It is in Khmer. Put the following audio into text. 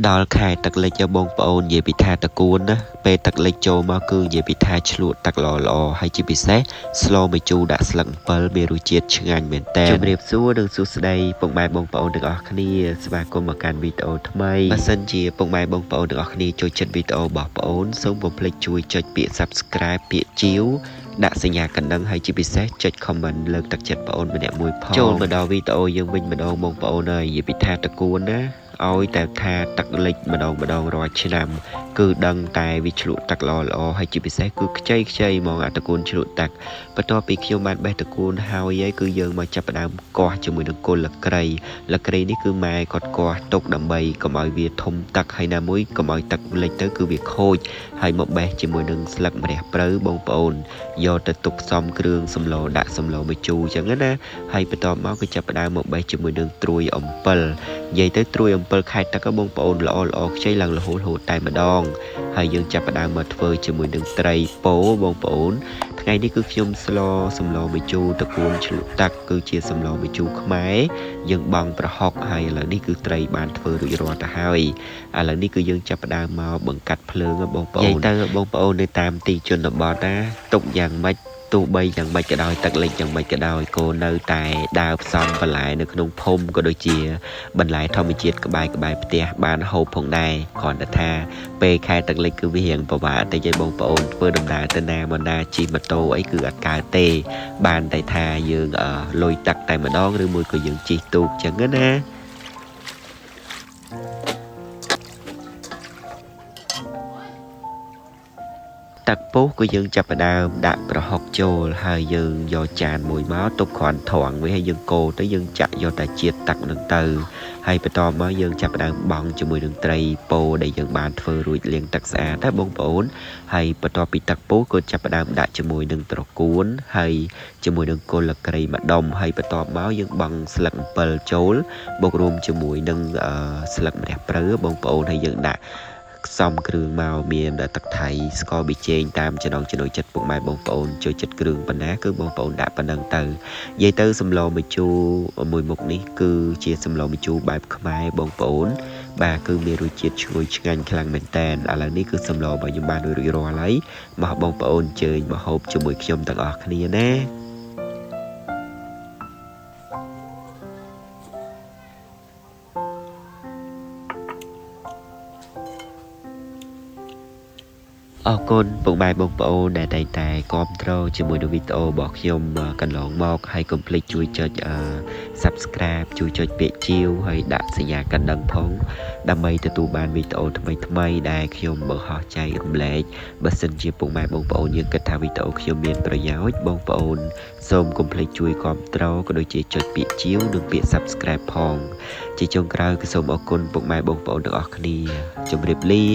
ដល់ខែទឹកលិចបងប្អូននិយាយពីថាតកួនណាពេលទឹកលិចចូលមកគឺនិយាយពីថាឆ្លក់ទឹកល្អល្អហើយជាពិសេសស្លម្ជូរដាក់ស្លឹកអំពិលមានរសជាតិឆ្ងាញ់មែនតើជំរាបសួរនិងសួស្តីពុកម៉ែបងប្អូនទាំងអស់គ្នាស្វាគមន៍មកកាន់វីដេអូថ្មីបើសិនជាពុកម៉ែបងប្អូនទាំងអស់គ្នាចូលចិត្តវីដេអូរបស់ប្អូនសូមកុំភ្លេចជួយចុចពាក្យ Subscribe ពាក្យជាវដាក់សញ្ញាកណ្ដឹងហើយជាពិសេសចុច comment លើកទឹកចិត្តប្អូនម្នាក់មួយផងចូលមកដល់វីដេអូយើងវិញម្ដងបងប្អូនហើយនិយាយពីថាតកួនណាឲ្យតែថាទឹកលិចម្ដងម្ដងរាល់ឆ្នាំគឺដឹងតែវាឆ្លក់ទឹកល្អល្អហើយជាពិសេសគឺខ្ចីខ្ចីហ្មងអាតកួនឆ្លក់ទឹកបន្ទាប់ពីខ្ញុំបានបេះតកួនហើយគឺយើងមកចាប់ផ្ដើមកោះជាមួយនឹងគល់លក្រីលក្រីនេះគឺម៉ែគាត់កោះទុកដើម្បីកុំឲ្យវាធំទឹកហើយណាមួយកុំឲ្យទឹកលិចទៅគឺវាខូចហើយមកបេះជាមួយនឹងស្លឹកម្រះព្រៅបងប្អូនយកទៅទុកផ្សំគ្រឿងសម្លដាក់សម្លម្ជូរអញ្ចឹងណាហើយបន្ទាប់មកគឺចាប់ផ្ដើមមកបេះជាមួយនឹងត្រួយអំពិលនិយាយទៅត្រួយអំពិលខែទឹកបងប្អូនល្អល្អខ្ចីឡើងរហូតរហូតតែម្ដងហើយយើងចាប់ផ្ដើមមកធ្វើជាមួយនឹងត្រីពោបងប្អូនថ្ងៃនេះគឺខ្ញុំស្លសម្លម្ជូរតកួនឆ្លក់ទឹកគឺជាសម្លម្ជូរខ្មែរយើងបង់ប្រហុកហើយឥឡូវនេះគឺត្រីបានធ្វើរួចរាល់ទៅហើយឥឡូវនេះគឺយើងចាប់ផ្ដើមមកបង្កាត់ភ្លើងបងប្អូននិយាយទៅបងប្អូននៅតាមទីជនបទណាទុកយ៉ាងម៉េចទោះបីយ៉ាងម៉េចក៏ដោយទឹកលិចយ៉ាងម៉េចក៏ដោយក៏នៅតែដើរផ្សំបន្លែនៅក្នុងភូមិក៏ដូចជាបន្លែធម្មជាតិក្បែរក្បែរផ្ទះបានហូបផងដែរគ្រាន់តែថាពេលខែទឹកលិចគឺវារៀងពិបាកតែយាយបងប្អូនធ្វើដំណើរទៅណាមកណាជិះម៉ូតូអីគឺអត់កើតទេបានតែថាយើងលុយទឹកតែម្ដងឬមួយក៏យើងជិះទូកចឹងណាទឹកពុះក៏យើងចាប់ផ្ដើមដាក់ប្រហុកចូលហើយយើងយកចានមួយមកទុកគ្រាន់ត្រង់វាហើយយើងកូរទៅយើងចាក់យកតែជាតិទឹកនឹងទៅហើយបន្តមកយើងចាប់ផ្ដើមបង់ជាមួយនឹងត្រីពោដែលយើងបានធ្វើរួចលាងទឹកស្អាតណាបងប្អូនហើយបន្ទាប់ពីទឹកពុះក៏ចាប់ផ្ដើមដាក់ជាមួយនឹងត្រកួនហើយជាមួយនឹងគល់លក្រីម្ដុំហើយបន្ទាប់មកយើងបង់ស្លឹកអំពិលចូលបូករួមជាមួយនឹងស្លឹកម្រះព្រៅបងប្អូនហើយយើងដាក់ផ្សំគ្រឿងមកមានទឹកថៃស្ករប៊ីចេងតាមចំណង់ចំណូលចិត្តពុកម៉ែបងប្អូនចូលចិត្តគ្រឿងប៉ុណ្ណាគឺបងប្អូនដាក់ប៉ុណ្ណឹងទៅនិយាយទៅសម្លម្ជូរមួយមុខនេះគឺជាសម្លម្ជូរបែបខ្មែរបងប្អូនបាទគឺមានរសជាតិឈ្ងុយឆ្ងាញ់ខ្លាំងមែនតែនឥឡូវនេះគឺសម្លរបស់ខ្ញុំបានរួចរាល់ហើយមកបងប្អូនអញ្ជើញមកហូបជាមួយខ្ញុំទាំងអស់គ្នាណាអរគុណពុកម៉ែបងប្អូនដែលតែងតែគាំទ្រជាមួយនឹងវីដេអូរបស់ខ្ញុំកន្លងមកហើយកុំភ្លេចជួយចុច Subscribe ជួយចុចពាក្យជាវហើយដាក់សញ្ញាកណ្ដឹងផងដើម្បីទទួលបានវីដេអូថ្មីៗដែលខ្ញុំបង្ហោះចែករំលែកបើសិនជាពុកម៉ែបងប្អូនយើងគិតថាវីដេអូខ្ញុំមានប្រយោជន៍បងប្អូនសូមកុំភ្លេចជួយគាំទ្រក៏ដូចជាចុចពាក្យជាវនិងពាក្យ Subscribe ផងជាចុងក្រោយក៏សូមអរគុណពុកម៉ែបងប្អូនទាំងអស់គ្នាជម្រាបលា